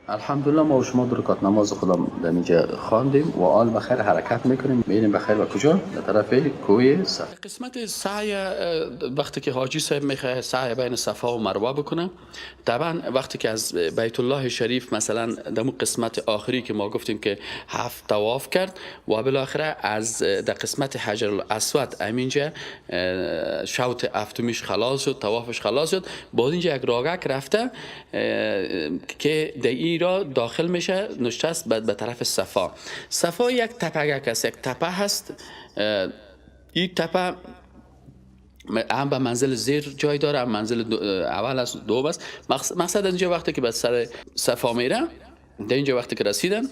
الحمدلله ما و شما دو رکعت نماز خودم در اینجا خواندیم و آل بخیر حرکت میکنیم، میریم بخیر و کجا؟ در طرف کوه صفا. قسمت سعی، وقتی که حاجی صاحب میخواد سعی بین صفا و مروه بکنه، طبعا وقتی که از بیت الله شریف مثلا در قسمت آخری که ما گفتیم که 7 طواف کرد و بالاخره از در قسمت حجر الاسود همینجا شوط هفتمیش خلاص شد، طوافش خلاص شد، باز اینجا یک راگک رفته که در این را داخل میشه، نشست به طرف صفا. صفا یک تپگک است، یک تپه هست. این تپه هم به منزل زیر جای داره، هم منزل اول است، دوم است. مقصد از اینجا وقتی که به سر صفا میره، در اینجا وقتی که رسیدن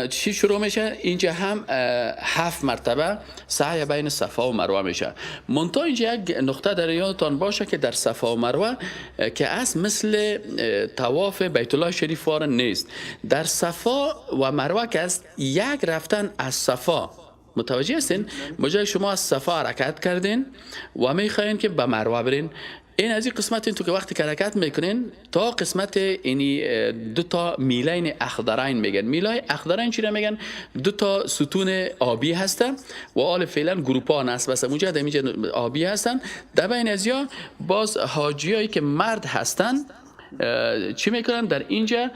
چی شروع میشه؟ اینجا هم 7 مرتبه سعی بین صفا و مروه میشه. منتها اینجا یک نقطه در یادتان باشه که در صفا و مروه که از مثل طواف بیت الله شریف وار نیست. در صفا و مروه که از یک رفتن از صفا، متوجه هستین؟ مجرد شما از صفا حرکت کردین و میخواین که به مروه برین، این از این قسمت این تو که وقتی که حرکت میکنین تا قسمت اینی دو تا میلین اخضرین میگن. میلای اخضرین چی را میگن؟ دو تا ستون آبی هستن و آل فعلا گروپا نصب هستن اونجا، در اینجا آبی هستن. در بین از یا باز حاجیایی که مرد هستن چی میکنن؟ در اینجا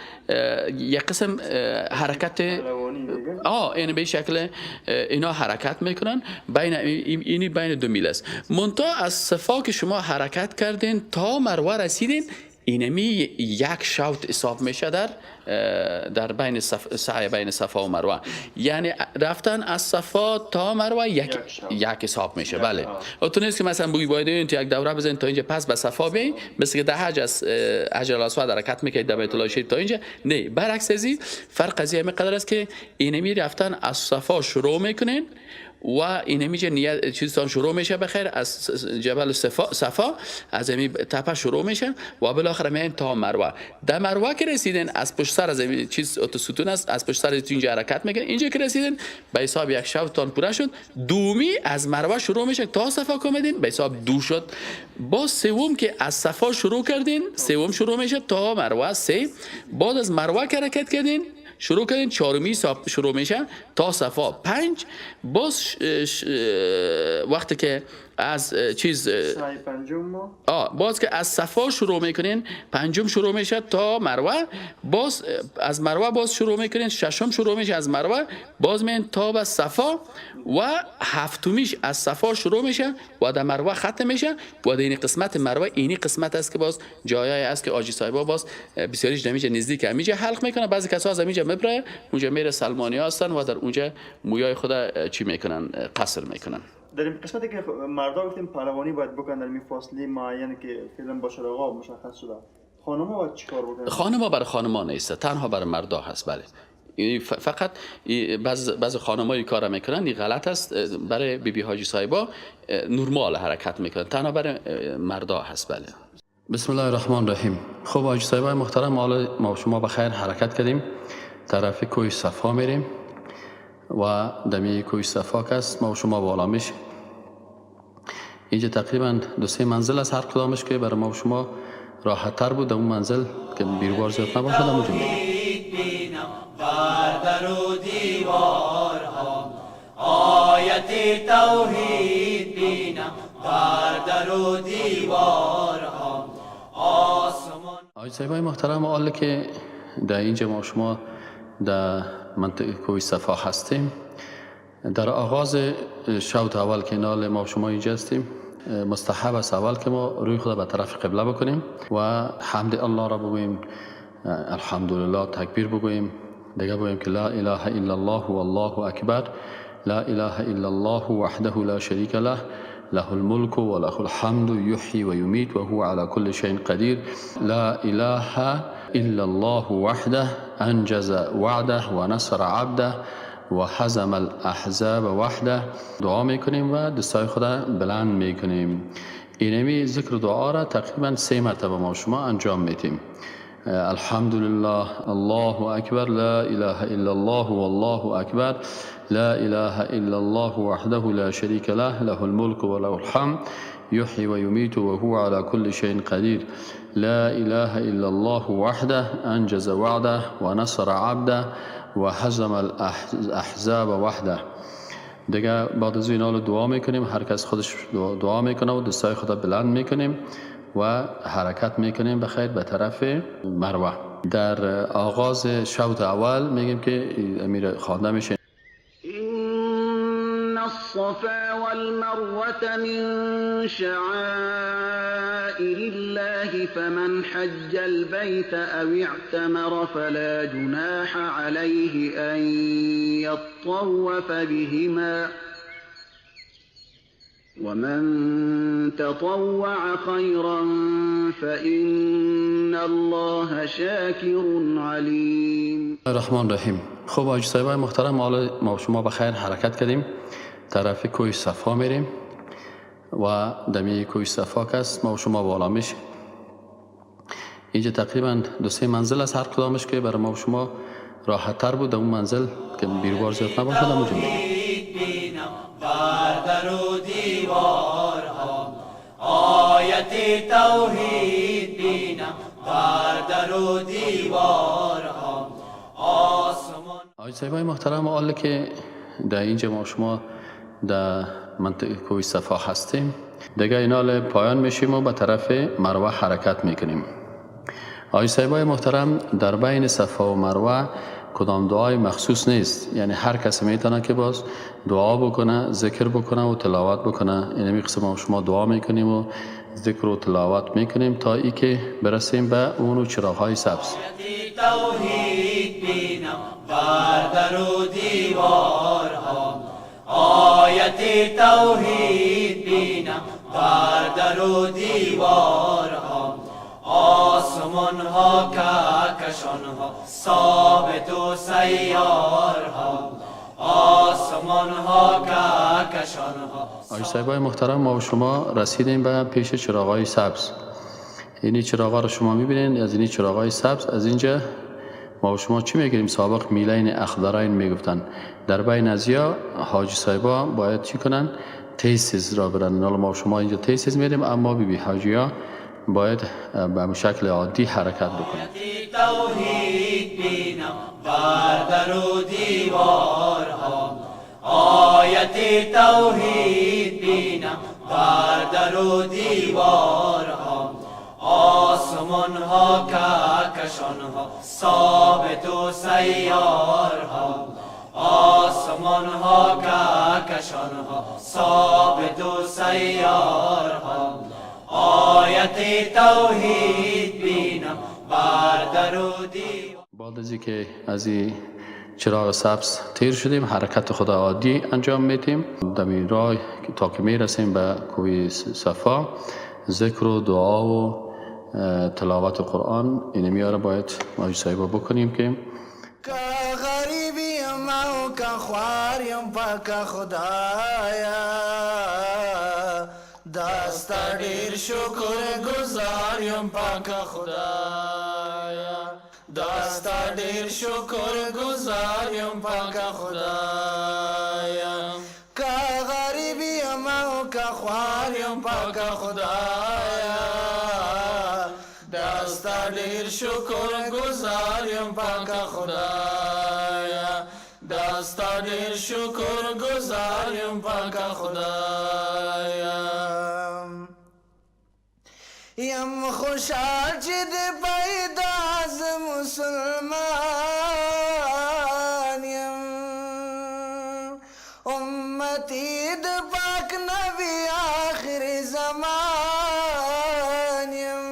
یک قسم حرکت یعنی به شکل اینا حرکت میکنن بین اینی بین دو میل است. منتها از صفا که شما حرکت کردین تا مروه رسیدین، اینمی یک شوط حساب میشه در بین سعی بین صفا و مروه. یعنی رفتن از صفا تا مروه یک حساب میشه. بله، و تو نیست که مثلا بگی باید این یک دوره بزنین تا اینجا پس به صفا بیاین، مثل که در حج از حجر الاسود حرکت میکنید در بیت الله شریف تا اینجا. نه، برعکس از این فرق قضیه قدر است که اینمی رفتن از صفا شروع میکنین و اینمی نیت چیزتان شروع میشه بخیر از جبل صفا، از این تپه شروع میشه و بالاخره میایم تا مروه. در مروه که رسیدین از پشت سر از این چیز ستون است، از پشت سر اینجا حرکت میکنین، اینجا که رسیدین به حساب یک شوطتان پوره شد. دومی از مروه شروع میشه تا صفا که اومدین به حساب دو شد. باز سوم که از صفا شروع کردین سوم شروع میشه تا مروه سه. باز از مروه که حرکت کردین شروع کردین چهارمی شروع میشه تا صفا 5. باز وقتی که از چیز پنجم باز که از صفا شروع میکنین پنجم شروع میشه تا مروه، باز از مروه باز شروع میکنین ششم شروع میشه از مروه، باز میین تا به صفا و هفتمیش از صفا شروع میشه و در مروه ختم میشه. و در این قسمت مروه اینی قسمت است که باز جایای است که حاجی صاحبا باز بسیاریش نمیشه نزدیک همیشه حلق میکنه. بعضی کسا از همیشه میبره اونجا میره، سلمانی هستن و در اونجا مویای خود چی میکنن، قصر میکنن. در این قسمتی که مردا گفتیم پهلوانی باید بکنن در این فاصله معین که فعلا با چراغ‌ها مشخص شده، خانم‌ها باید چیکار بکنن؟ خانم‌ها برای خانم‌ها نیست، تنها برای مردا هست. بله، فقط بعض خانم‌ها کار میکنن، این غلط است. برای بیبی حاجی صاحبا نرمال حرکت میکنن، تنها برای مردا هست. بله. بسم الله الرحمن الرحیم. خب حاجی صاحبای محترم، حالا ما شما بخیر حرکت کردیم طرف کوه صفا میریم و دمی کوه صفا که است ما شما بالا میشیم. اینجا تقریبا 2-3 منزل است، هر کدامش که برای ما و شما راحت تر بود اون منزل که بیروبار زیاد نباشد اونجا میریم. بر در و دیوارها آیت توحید بینم، بر در و دیوارها آسمان. آقای صاحبای محترم، حالا که در اینجا ما شما در منطقه کوه صفا هستیم، در آغاز شوط اول که نال ما شما اینجا هستیم، مستحب است اول که ما روی خود به طرف قبله بکنیم و حمد الله را بگوییم، الحمدلله تکبیر بگوییم، دیگه بگوییم که لا اله الا الله و الله اکبر، لا اله الا الله وحده لا شریک له، له الملك و له الحمد یحیی و یمیت و هو علی کل شیء قدیر، لا اله الا الله وحده انجز وعده و نصر عبده و هزم الاحزاب وحده. دعا میکنیم و دستای خود بلند میکنیم. اینمی ذکر دعا را تقریبا 3 مرتبه ما شما انجام میتیم. الحمدلله، الله اکبر، لا اله الا الله والله اکبر، لا اله الا الله وحده لا شریک له، له الملك و له الحمد يحيي ويميت وهو على كل شيء قدير. لا إله إلا الله وحده أنجز وعده ونصر عبده وهزم الأحزاب وحده. دیگه بعد از اینا رو دعا میکنیم، هر کس خودش دعا میکنه و دستای خدا بلند میکنیم و حرکت میکنیم بخیر به طرف مروه. در آغاز شوط اول میگیم که امیر خوانده میشه إن الصفا والمروة من شعائر الله فمن حج البيت أو اعتمر فلا جناح عليه أن يطوف بهما ومن تطوع خيرا فإن الله شاكر عليم. الرحمن الرحیم. خب حاجی صاحبای محترم، حالا ما شما بخیر حرکت کردیم طرف کوه صفا میریم و دمی کوه صفا که ما شما بالا میشیم. اینجا تقریبا 2-3 منزل است هر کدامش که برای ما شما راحت تر بود. اون منزل که بیروبار زیاد نباشه اونجا میریم. بر در و دیوارها آیت توحید بینم، بر در و دیوارها آسمان. حاجی صاحبای محترم، حالا که در اینجا ما شما در منطقه کوه صفا هستیم دیگه اینال پایان میشیم و به طرف مروه حرکت میکنیم. حاجی صاحبای محترم، در بین صفا و مروه کدام دعای مخصوص نیست، یعنی هر کسی میتونه که باز دعا بکنه، ذکر بکنه و تلاوت بکنه. یعنی قسم ما شما دعا میکنیم و ذکر و تلاوت میکنیم تا ای که برسیم به اونو چراغ‌های سبز. توحید بینم بر در و دیوارها، آیت توحید بینم بر در و دیوارها، آسمان ها کهکشان ها ثابت و سیارها، آسمان ها کهکشان ها. حاجی صاحبای محترم، ما و شما رسیدیم به پیش چراغ‌های سبز. اینی چراغ‌ها رو شما می‌بینین، از اینی چراغ‌های سبز از اینجا ما و شما چی میگیریم؟ سابق میلین اخضرین میگفتن. در بین ازیا حاجی صاحبا باید چی کنن؟ تیز را برن. حالا ما و شما اینجا تیز میریم، اما بی بی حاجیا باید به شکل عادی حرکت بکنن. توحید بینم بر در و دیوارها، آیت توحید بینم بر در و دیوارها، آسمان ها کهکشان ها ثابت و سیارها، آسمان ها کهکشان ها ثابت و سیارها، آیت توحید بینم بر در و دیوار. بعد از اینکه از این چراغ سبز تیر شدیم، حرکت خود عادی انجام میدیم. در این راه تا که میرسیم به کوه صفا، ذکر و دعا و تلاوت قرآن اینه میاره باید حاجی صاحبا بکنیم که که غریبیم او که خواریم پاک خدایا، دست ډیر شکر گزار یم پاک خدایا، دست ډیر شکر گزار یم پاک خدایا، که غریب یم او که خوار یم پاک خدایا، دست ډیر شکر گزار یم پاک خدایا، دست ډیر شکر گزار یم پاک خدایا. یم خوشحال چې د پیدا ز مسلمان یم، امتی د پاک نبی آخر زمان یم،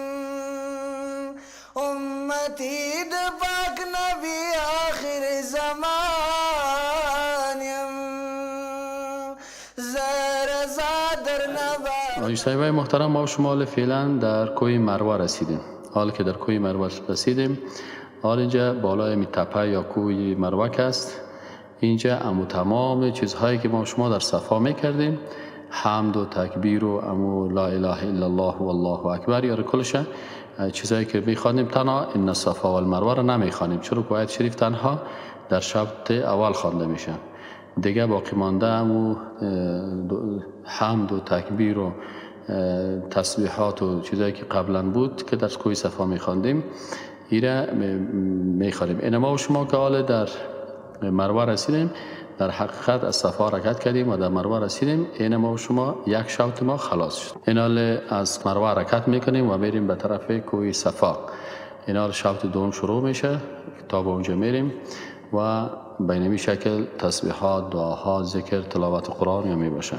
امتی د پاک نبی آخر زمان یم، زرزا در نبا. حاجی صاحبای محترم، ما شما فعلا در کوه مروه رسیدیم. حال که در کوه مروه رسیدیم، حال اینجا بالای می تپه یا کوه مروه است. اینجا امو تمام چیزهایی که ما شما در صفا میکردیم، حمد و تکبیر و امو لا اله الا الله و الله اکبر، یا کلش چیزهایی که میخوانیم، تنها ان الصفا والمروه را نمیخوانیم، چرا که آیت شریف تنها در شب اول خوانده میشه. دیگه باقی مانده امو حمد و تکبیر و تسبیحات و چیزایی که قبلا بود که در کوه صفا میخواندیم ایره میخوانیم. این ما و شما که حال در مروه رسیدیم، در حقیقت از صفا حرکت کردیم و در مروه رسیدیم، این ما و شما یک شوط ما خلاص شد. این حال از مروه حرکت میکنیم و میریم به طرف کوه صفا. این حال شوط دوم شروع میشه تا به اونجا میریم و به این شکل تسبیحات، دعاها، ذکر، تلاوت قرآن یا میباشه.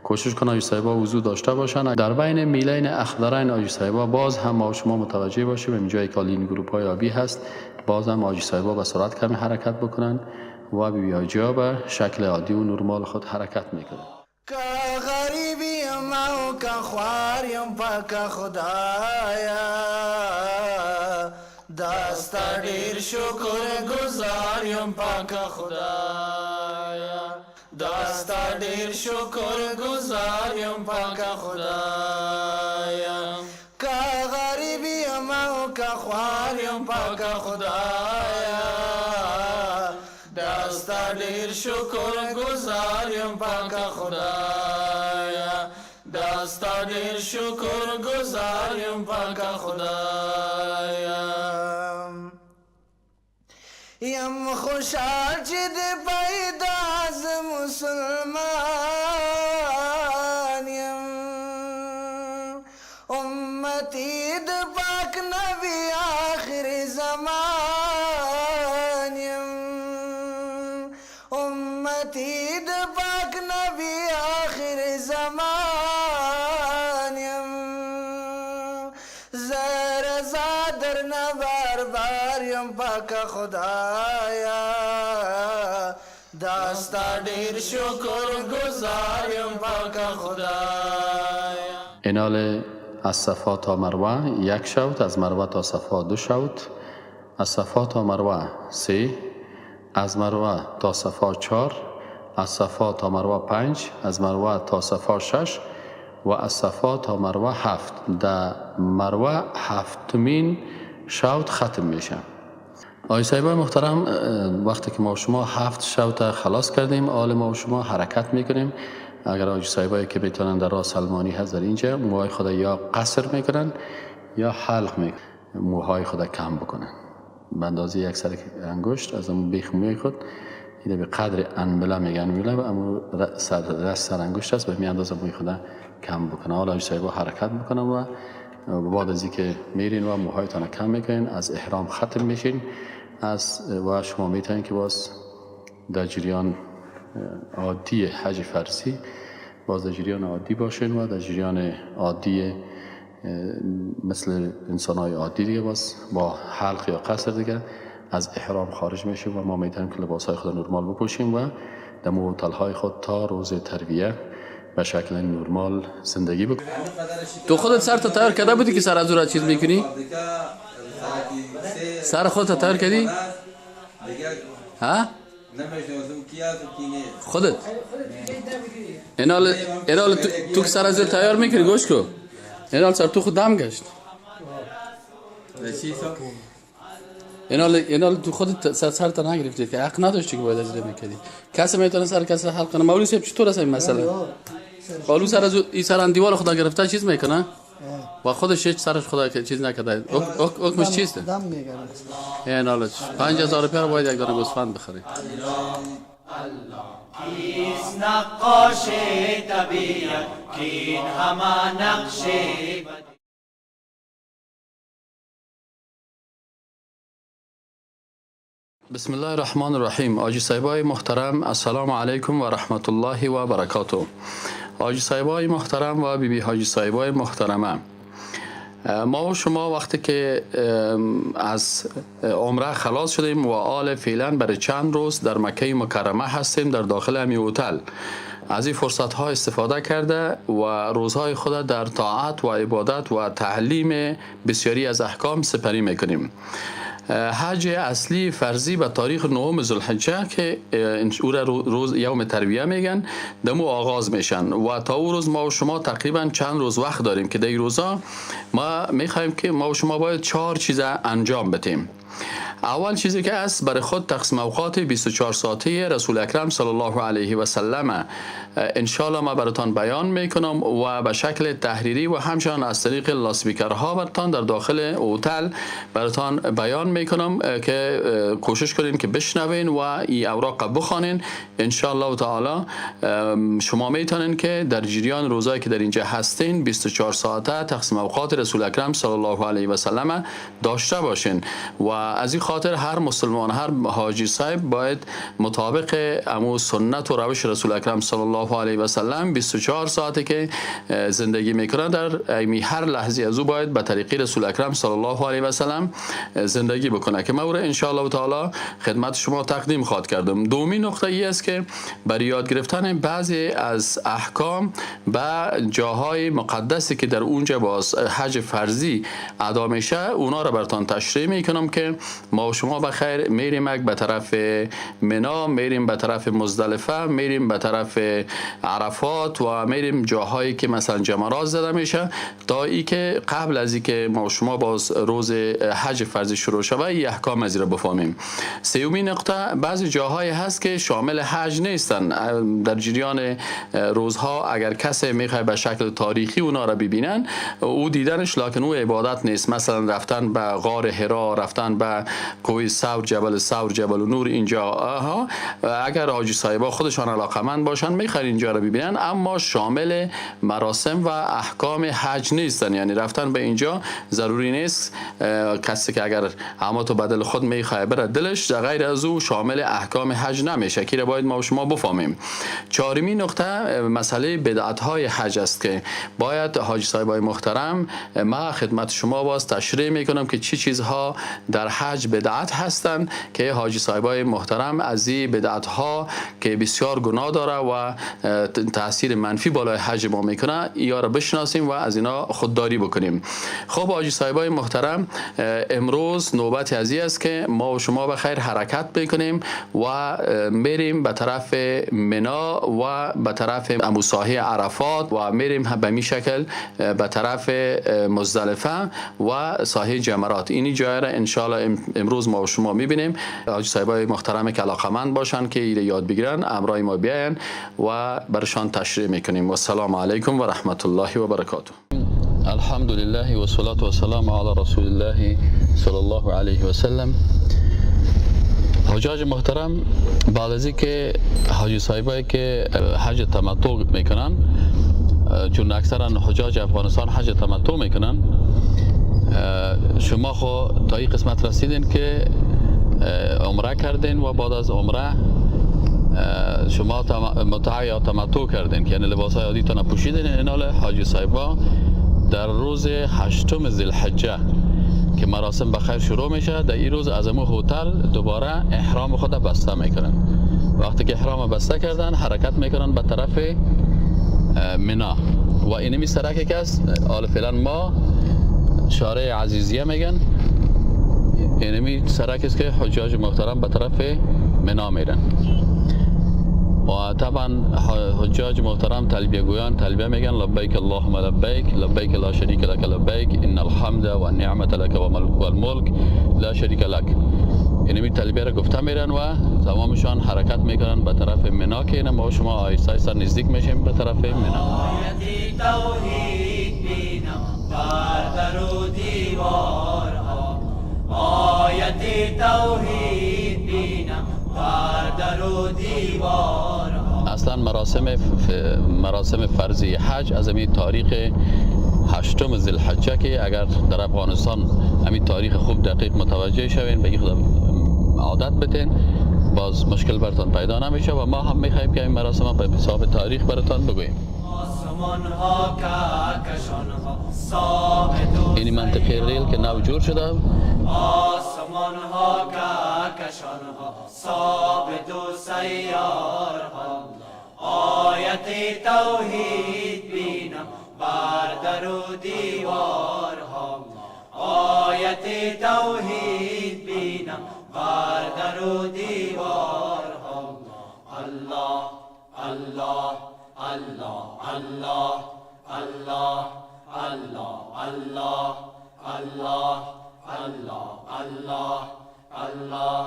کوشش کنن حاجی صاحبا وضو داشته باشن. در بین میلین اخضرین حاجی صاحبا باز هم ما شما متوجه باشیم، این جایی که این گروپ های آبی هست باز هم حاجی صاحبا به سرعت کمی حرکت بکنن و بی بی به شکل عادی و نرمال خود حرکت میکنن. که غریبی یم او که خوار یم پاک خدایا، دا ستا ډیر شکر گزار یم پاک خدایا، دا ستا ډیر شکر گزار یم پاک خدایا، که غریبی یم او که خوار یم پاک خدایا، دا ستا ډیر شکر گزار یم پاک خدایا، دا ستا ډیر شکر گزار یم پاک خدایا. یم خوشحال چې د پیدا ز مسلمان یم، امتی د پاک نبی آخر زمان یم، امتی د پاک نبی آخر زمان یم، زه رضا درنه بار بار یم پاک خدایا، دا ستا ډیر شکر گزار یم پاک خدایا. اینال از صفا تا مروه یک شوط، از مروه تا صفا دو شوط، از صفا تا مروه سه، از مروه تا صفا چهار، از صفا تا مروه پنج، از مروه تا صفا شش و از صفا تا مروه هفت. در مروه هفتمین شوط ختم میشه. آقای صاحبای محترم، وقتی که ما شما هفت شوط خلاص کردیم، آل ما و شما حرکت میکنیم. اگر آقای صاحبایی که میتونن در راه سلمانی هست در اینجا موهای خود یا قصر میکنن یا حلق میکنن، موهای خود کم بکنن به اندازه یک سر انگشت از اون بیخ موی خود، اینه به قدر انبله میگن، انبله و امو سر انگشت است، به می اندازه موی خود کم بکنن. حالا آقای صاحبا حرکت میکنن و بعد از اینکه میرین و موهایتان کم میکنین، از احرام ختم میشین از و شما میتونین که باز در جریان عادی حج فرضی باز در جریان عادی باشین و در جریان عادی مثل انسان‌های عادی دیگه باز با حلق یا قصر دیگه از احرام خارج میشیم و ما میتونیم که لباس‌های خود نرمال بپوشیم و در هتل‌های خود تا روز ترویه به شکل نرمال زندگی بکنیم. تو خودت سر تا تیار کرده بودی که سر از او را چیز میکنی؟ سر خودت تیار کردی؟ ها؟ خودت؟ اینال تو که سر از او تیار میکنی گوش کو، اینال سر تو خود دم گشت. اینال تو خودت سر تا نگرفتی که حق نداشتی که باید از این میکردی. کسی میتونه سر کسی حلق کنه؟ مولوی صاحب چطور است این مسئله؟ بالو سر از این سر دیوار خدا گرفته چیز میکنه و خودش هیچ سرش خدا چیز نکرده. حکمش چیست؟ دم میگیره. اینال 5000 روپیه رو باید یک دانه گوسفند بخری. کیست نقاش طبیعت کین همه نقش. بسم الله الرحمن الرحیم. حاجی صاحبای محترم، السلام علیکم و رحمت الله و برکاته. حاجی صاحبای محترم و بی بی حاجی صاحبای محترمه، ما و شما وقتی که از عمره خلاص شدیم و آل فعلا برای چند روز در مکه مکرمه هستیم در داخل همی هتل، از این فرصت ها استفاده کرده و روزهای خود در طاعت و عبادت و تعلیم بسیاری از احکام سپری میکنیم. حج اصلی فرضی به تاریخ 9 ذوالحجه که او را روز یوم ترویه میگن دمو آغاز میشن و تا او روز ما و شما تقریبا چند روز وقت داریم که در این روزا ما میخوایم که ما و شما باید 4 چیز انجام بدیم. اول چیزی که است برای خود تقسیم اوقات 24 ساعته رسول اکرم صلی الله علیه و سلم انشالله ما براتان بیان میکنم و به شکل تحریری و همچنان از طریق لاسپیکرها براتان در داخل هتل براتان بیان میکنم که کوشش کنین که بشنوین و این اوراق بخوانین. انشالله تعالی شما میتونین که در جریان روزایی که در اینجا هستین 24 ساعته تقسیم اوقات رسول اکرم صلی الله علیه و سلم داشته باشین و از این خاطر هر مسلمان، هر حاجی صاحب باید مطابق امو سنت و روش رسول اکرم صلی الله علیه و سلم 24 ساعته که زندگی میکنه در هر لحظه از او باید به طریقه رسول اکرم صلی الله علیه و سلم زندگی بکنه که ما او را ان شاء الله تعالی خدمت شما تقدیم خواهد کردم. دومی نقطه ای است که برای یاد گرفتن بعضی از احکام به جاهای مقدسی که در اونجا باز حج فرضی ادا میشه اونا را براتان تشریح میکنم که ما و شما بخیر میریم به طرف منا، میریم به طرف مزدلفه، میریم به طرف عرفات و میریم جاهایی که مثلا جمرات زده میشه تا ای که قبل از اینکه ما و شما باز روز حج فرضی شروع شوه این احکام از را بفهمیم. سومین نقطه، بعضی جاهایی هست که شامل حج نیستن. در جریان روزها اگر کسی میخواد به شکل تاریخی اونا را ببینن او دیدنش لکن او عبادت نیست. مثلا رفتن به غار حرا، رفتن به کوه ثور، جبل ثور، جبل نور، اینجا اگر حاجی صاحبا خودشان علاقمند باشن میخوان اینجا را ببینن، اما شامل مراسم و احکام حج نیستن. یعنی رفتن به اینجا ضروری نیست. کسی که اگر اما تو بدل خود میخواد بره دلش، در غیر از او شامل احکام حج نمیشه که باید ما و شما بفهمیم. چهارمین نقطه مسئله بدعت های حج است که باید حاجی صاحبای محترم ما خدمت شما باز تشریح میکنم که چی چیزها در حج بدعت هستند که حاجی صاحبای محترم از این بدعت ها که بسیار گناه داره و تاثیر منفی بالای حج ما میکنه یا را بشناسیم و از اینا خودداری بکنیم. خب حاجی صاحبای محترم، امروز نوبت از این است که ما و شما بخیر حرکت بکنیم و میریم به طرف منا و به طرف اموساحی عرفات و میریم به می شکل به طرف مزدلفه و ساحه جمرات. اینی جای را انشالله امروز ما و شما میبینیم. حاجی صاحبای محترم که علاقمند باشن که ایره یاد بگیرن امرای ما بیاین و برشان تشریح میکنیم. و السلام علیکم و رحمت الله و برکاته. الحمد لله و صلات و سلام علی رسول الله صلی الله علیه و سلم. حجاج محترم، بعد از اینکه حاجی صاحبایی که حج تمتع میکنن، چون اکثرا حجاج افغانستان حج تمتع میکنن، شما خو تا این قسمت رسیدین که عمره کردین و بعد از عمره شما متعه یا تمتع کردین که یعنی لباس های عادیتان پوشیدین. اینال حاجی صاحبا در روز هشتم ذوالحجه که مراسم بخیر شروع میشه، در این روز از امو هتل دوباره احرام خود بسته میکنن. وقتی که احرام بسته کردن حرکت میکنن به طرف منا و اینمی سرک که است حال فعلا ما شارع عزیزیه میگن، اینمی سرک است که حجاج محترم به طرف منا میرن و طبعا حجاج محترم تلبیه گویان تلبیه میگن لبیک اللهم لبیک لبیک لا شریک لک لبیک ان الحمد و النعمت لک و الملک لا شریک لک. اینمی تلبیه را گفته میرن و تمامشان حرکت میکنن به طرف منا که اینا ما شما آیسته آیسته نزدیک میشیم به طرف منا. اصلا مراسم فرضی حج از همین تاریخ هشتم ذوالحجه که اگر در افغانستان همین تاریخ خوب دقیق متوجه شوین به این خود عادت بتین باز مشکل براتان پیدا نمیشه و ما هم میخوایم که این مراسم به حساب تاریخ براتان بگوییم. این منطقه ریل که نو جور شده، آسمان ها کهکشان ها ثابت و سیارها، آیت توحید بینم بر در و دیوارها، آیت توحید بینم بر در و دیوارها. الله الله الله الله الله الله الله الله الله الله الله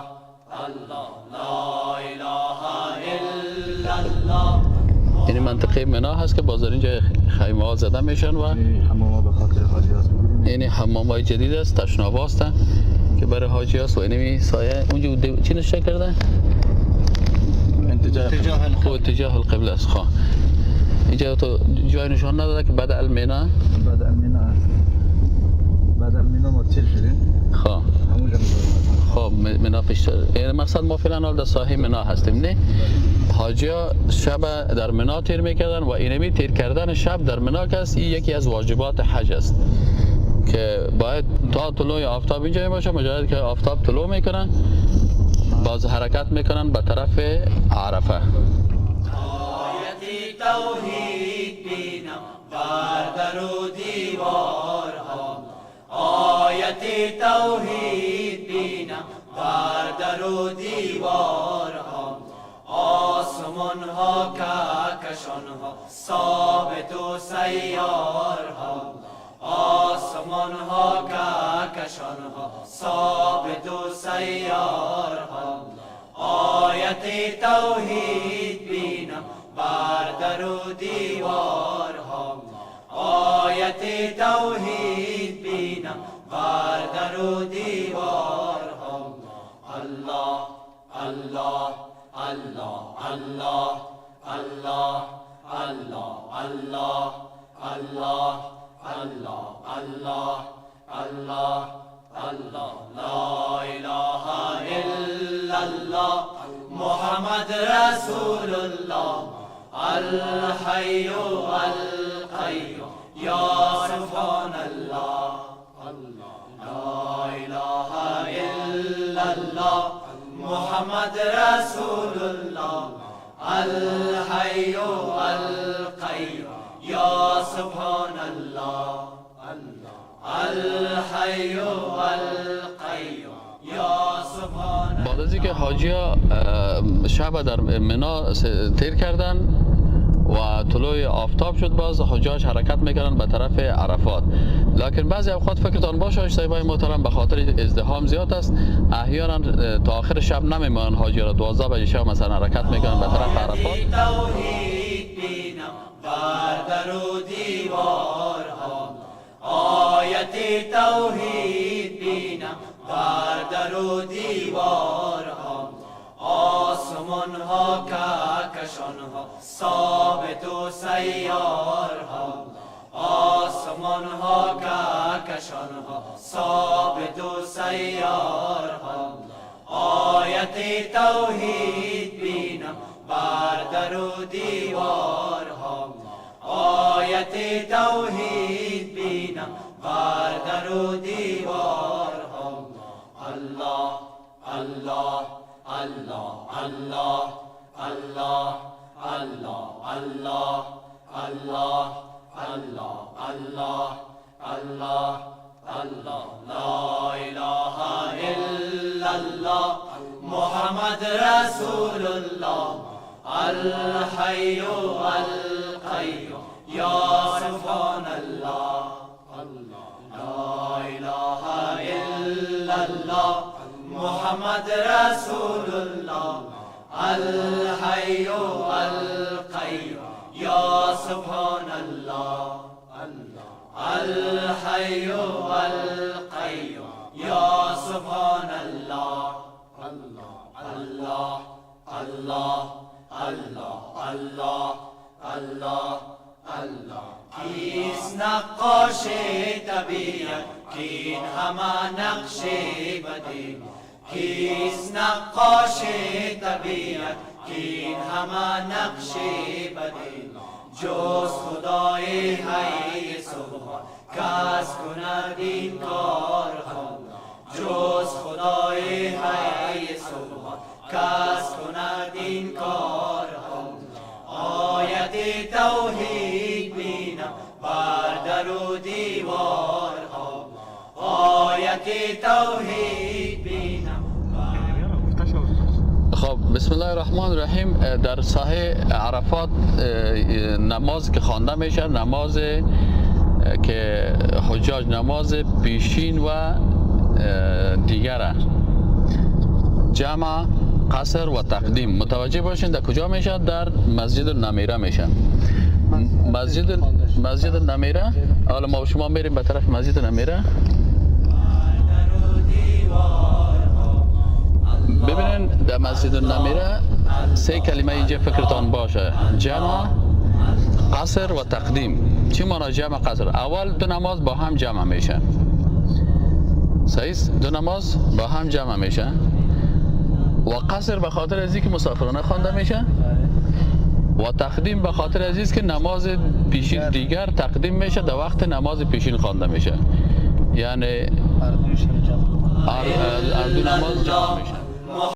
الله لا اله الا الله. این منطقه منا هست که باز اینجا خیمه ها زده میشن و حمام ها به خاطر حاجی هست. این حمام های جدید است، تشناب هست که برای حاجی هست و اینمی سایه اونجا چی نشته کرده؟ اتجاه القبله است. خب اینجا تو جای نشان نداده که بعد المینا، بعد المینا است. بعد المینا ما تیر شدیم. خب خب منا پیش، یعنی مقصد ما فعلا در ساحه منا هستیم نه؟ حاجی ها شب در منا تیر میکردن و اینمی تیر کردن شب در منا که است، این یکی از واجبات حج است که باید تا طلوع آفتاب اینجا باشه. مجرد که آفتاب طلوع میکنن باز حرکت میکنن به طرف عرفه. آیت توحید بینم بر در و دیوارها، آیت توحید بینم بر در و دیوارها، آسمان ها کهکشان ها ثابت و سیارها، آسمان ها کهکشان ها ثابت و سیارها، آیت توحید بینم بر در و دیوارها، آیت توحید بینم بر در و دیوارها. الله الله الله الله الله الله الله الله الله الله الله الله لا اله الا الله محمد رسول الله الحي القيوم یا سبحان الله. لا اله الا الله محمد رسول الله الحي القيوم یا سبحان الله. الحي القيوم یا سبحان. بعد از اینکه حاجی ها شب در منا تیر کردن و طلوع آفتاب شد، باز حجاج حرکت میکنن به طرف عرفات. لکن بعضی اوقات فکرتان باشه حاج صاحبای محترم، به خاطر ازدحام زیاد است احیانا تا آخر شب نمیمانن حاجی را، 12 بجه شب مثلا حرکت میکنن به طرف عرفات. توحید بینم بر در و دیوارها، آیت توحید بینم بر در و دیوارها، آسمان ها کهکشان ها ثابت و سیارها، آسمان ها کهکشان ها ثابت و سیارها، آیت توحید بینم بر در و دیوارها، آیت توحید بینم بر در و دیوارها. الله الله الله الله الله الله الله الله الله الله الله الله لا اله الا الله محمد رسول الله الحي القيوم یا سبحان الله. لا اله الا الله محمد رسول الله الحي القيوم یا سبحان الله. الحي القيوم یا سبحان الله. الله الله الله الله الله الله. کیست نقاش طبیعت کین همه نقش بدی، کیست نقاش طبیعت کین همه نقش بدی، جز خدای حی سبحان کس کند این کارها، جز خدای حی سبحان کس کند این کارها. آیت توحید بینم بر در و دیوارها، آیت توحید بینم. خب بسم الله الرحمن الرحیم. در ساحه عرفات نماز که خوانده میشه، نماز که حجاج نماز پیشین و دیگر است. جمع، قصر و تقدیم. متوجه باشین در کجا میشه؟ در مسجد النمیره میشه. مسجد النمیره. حالا ما شما میریم به طرف مسجد نمیره. ببینین در مسجد النمیره سه کلمه اینجا فکرتان باشه: جمع، قصر و تقدیم. چی معنا جمع قصر؟ اول دو نماز با هم جمع میشه. صحیح؟ دو نماز با هم جمع میشه. و قصر به خاطر از اینکه مسافرانه خوانده میشه، و تقدیم به خاطر از اینکه نماز پیشین دیگر تقدیم میشه، در وقت نماز پیشین خوانده میشه. یعنی هر دو نماز جمع میشه.